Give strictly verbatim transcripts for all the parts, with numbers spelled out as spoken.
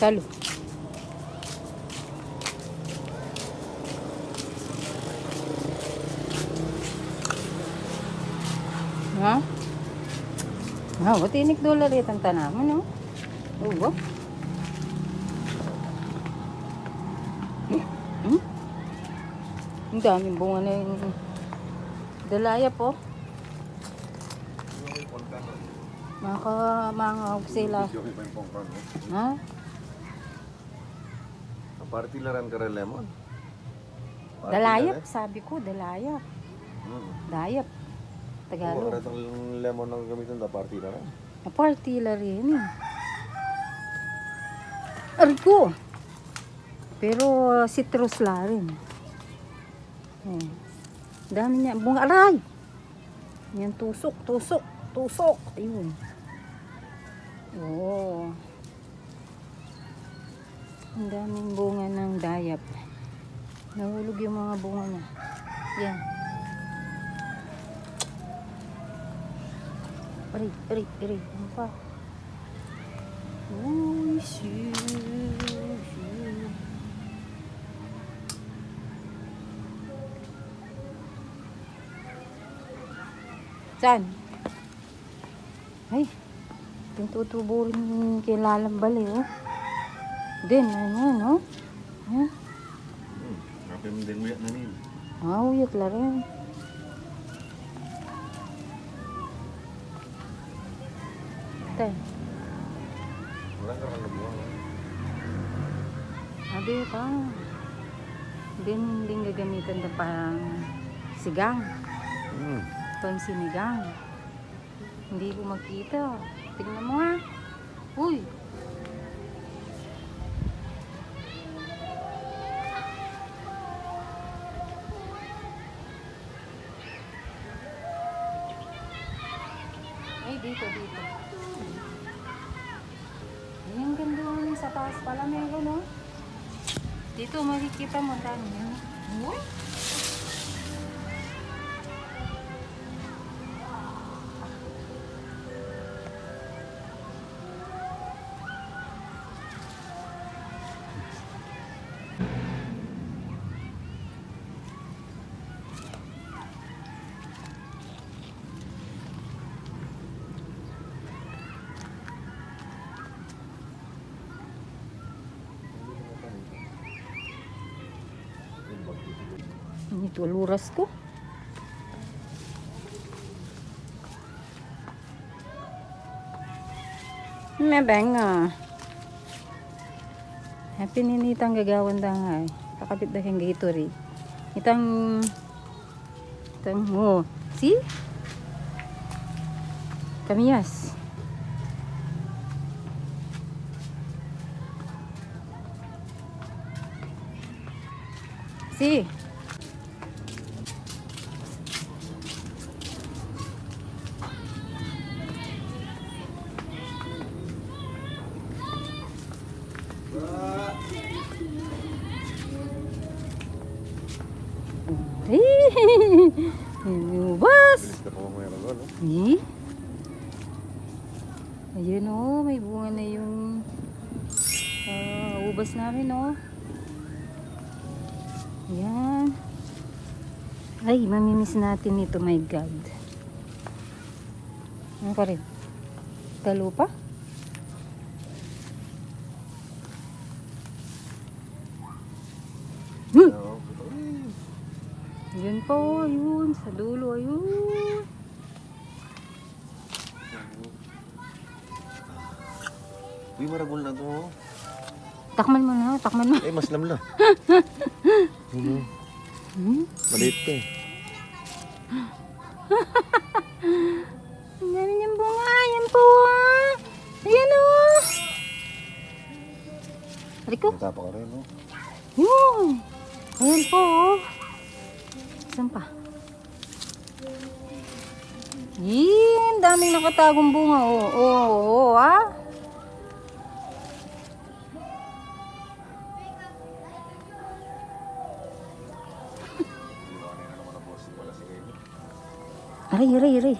Talu. Ha? Ah, o, tinik dollar itang tanaman, no? Oo. Hmm? Ang daming bunga na yung dalaya po. Maka, mga sila. Ha? Aparte la rin kara lemon. Party la rin. Dalayap, sabi ko, dalayap. Mm. Dayap. Tagalog. Oo, karetang lemon a gamitan da, party la rin. Aparte la rin, eh. Aray ko. Pero, uh, citrus la rin. Eh. Dami niya. Bunga, aray! Yan, tusok, tusok, tusok. Ayun. Oo. Ang daming bunga ng dayap. Nahulog yung mga bunga niya. Yan. Aray, aray, aray. Ano pa? Uy, shoo, shoo. Saan? Ay, ito tutubo rin kay lalang bali, oh. Din, ano yan, oh? Yan. Hmm, happy mo din, uyak na rin. Ah, uyak la rin. Ito. Wala ka rin nabuha, eh. Sabi ka, din, din gagamitan na pang sigang. Hmm. Pang sinigang. Hindi ko makita. Tingnan mo nga. Uy! Ay, dito, dito. Ay, ang ganda nga nun sa taas pala, meron, no? Dito, makikita mo, dami yan. Uy! Ini tuh luras ko. Mebeng, ah. Happy nini itang gagawan da nga, eh. Kakabit da keng Gatorade. Itang, itang, oh. See? Kamyas. See? Ay! Ubas! Gusto ko meron, no? Eh? Ayan, oh, may bunga na yung, ah, ubas namin, oh. Ayan. Ay, mamimiss natin ito, my God. Ano pa rin? Talupa? Hmm. Yun pa, oh, yun. Sa dulo, ayun. Uy, maragul na to, oh. Takman mo na, takman mo. Eh, mas lamla. Ano? Hmm? Maliit ka, eh. Ang dami niyang bunga. Ayan po, ah. Ayan, oh. Aray ko. May tapa ka rin, oh. Yun. Ayan po, oh. Saan pa? Yee, ang daming nakatagong bunga. Oh, oh, oh, ah. Aray, aray, aray.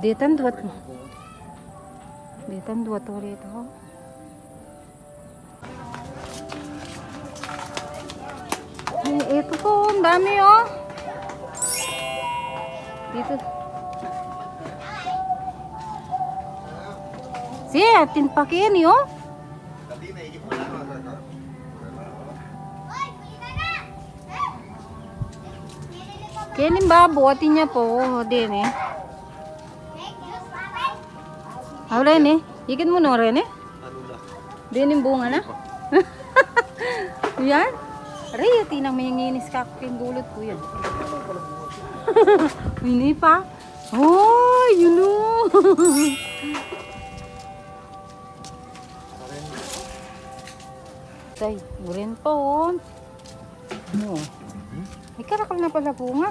Ditan duwat. Ditan duwat ulit, oh. Ito po, ang dami, oh. Dito. Si, atin pa kini, oh. Kini babo, atin ya po, oh, din, eh. Aw, Rene, ikit mu no, Rene? Ano na? Din yung bunga na? Yan. Aray, tinang may nginis ka, pindulot ko yan. Ini pa. Oh, yun o. Tay, urin pa, oh. Ano? Ay, karakal na pala bunga.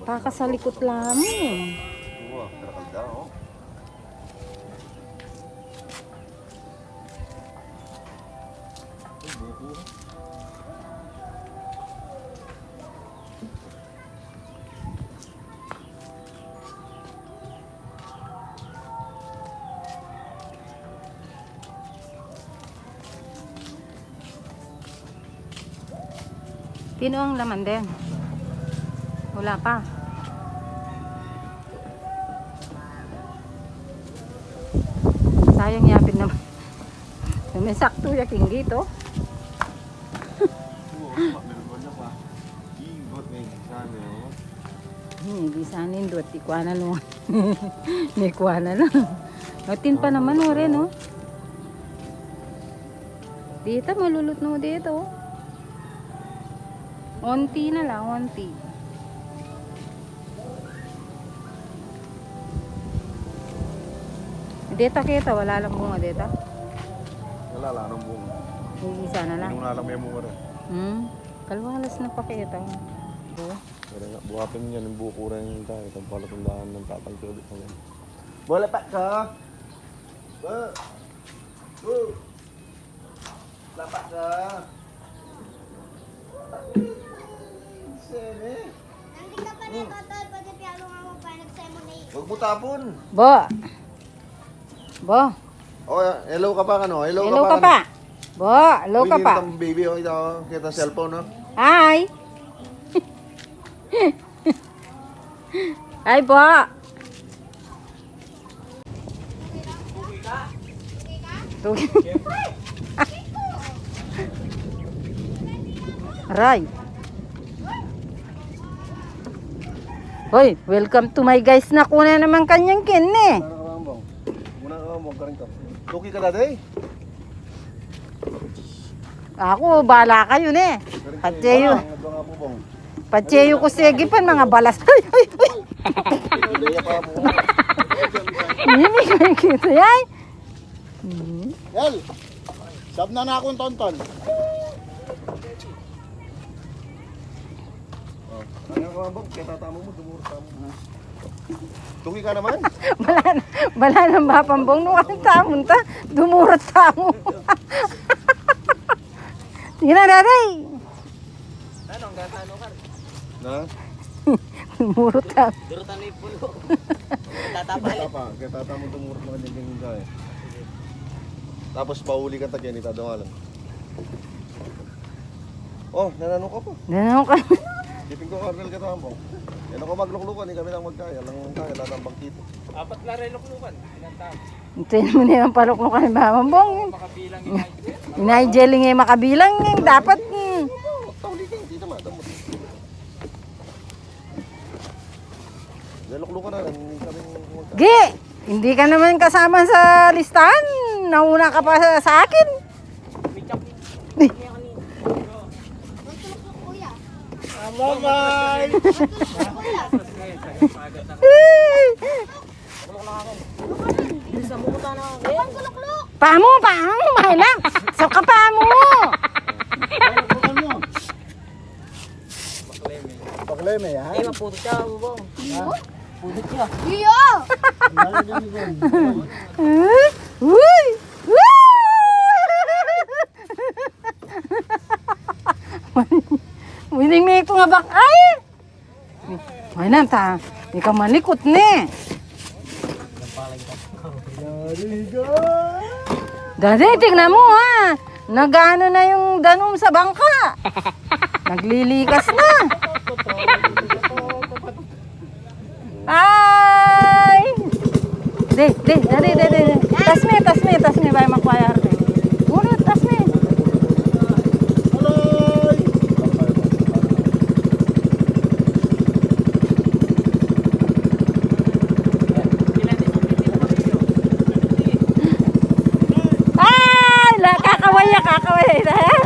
Taka sa likot lamang. Uwa, karakal da, oh. Ay, buko. Sino ang laman din? Wala pa. Sayang yapin naman. May sakto ya king gito. Oo, meron pa. Ingot, may sana, oh. Hmm, di sana yung duwat. Ikuanan no. Ikuanan no. Atin pa naman, oh, Ren, oh. Dita, malulut no dito, oh. Onti na lang, onti. Deta kita, wala lang bunga deta. Wala lang bunga. Yung isa na lang. Yung na lang may bunga rin. Hmm. Kalwalas na pa kita. Bu. Pero nga, buhatin niya ng buko rin tayo. Itong palatundahan ng tatang ko ulit ngayon. Bola pa ka? Bu. Bu. Lapak ka. Sini. Nandito pa ni Totol, pwede piyalo nga mo pa, nagsemonate. Wag mo tapon. Bo. Bo. Oh, hello ka pa, ano? Hello ka pa, ano? Bo, hello ka pa. Uy, baby, oh, ito, kita cellphone, no? Hi. Hi, Bo. Aray. Hoy, welcome to my guys na kuna naman kanyang kin, eh. Muna ka, Bong. Muna ka, Bong. Karing ka. Tuki ka, Daday? Ako, bala kayo, ne. Karing ka. Patseyo. Patseyo ko sige pan mga balas. Ay, ay, ay. Ini ko kita, ay. Hmm. Yel, sab na na akong tonton. Oh, ano ka, Bob? Kaya tatamu mo, dumurut tamu. Tungi ka naman. Bala, bala ng mapambong nung ang tamon ta, dumurut tamu. Sige na, Daday. Ano, hanggang sa ano ka? Na? Murot ka. Durutan na yung puno. Tatapa. Tatapa. Kaya tata mo tumurot na kanyang ganyan ka eh. Tapos pauli ka tagyan, itado nga lang. Oh, nanano ka pa? Nanano ka? Siping ko, Arnel, ka tampong. Yan ako magluklukan, eh, kami lang magkaya. Lang kaya, latang bangkito. Apat na rin luklukan. Pinantap. Ito mo na yung paluklukan ni Mama Bong. Makabilang yung Nigel. Nigel nga makabilang, eh, dapat, hmm. Tauli ka, hindi naman. Naluklukan na, hindi kami. Gi! Hindi ka naman kasama sa listahan. Nauna ka pa sa, sa akin. Bye-bye! Pamu, pamu, mahal na. Saka pamu. Pakleme, ha? Eh, maputol siya, bubong. Ha? Putol siya. Iyo! Uy! Uy! Wining mi ito nga bak-, ay! Ay, nan ta, ikaw malikot ni. Dati, tingnan mo, ha. Nagano na yung danum sa bangka. Naglilikas na. Ay! Di, di, di, di, di, di. Tasmi, tasmi, tasmi, bay makwayar. Ulit, tasmi. Ay, la, kakaway ya, kakaway ya.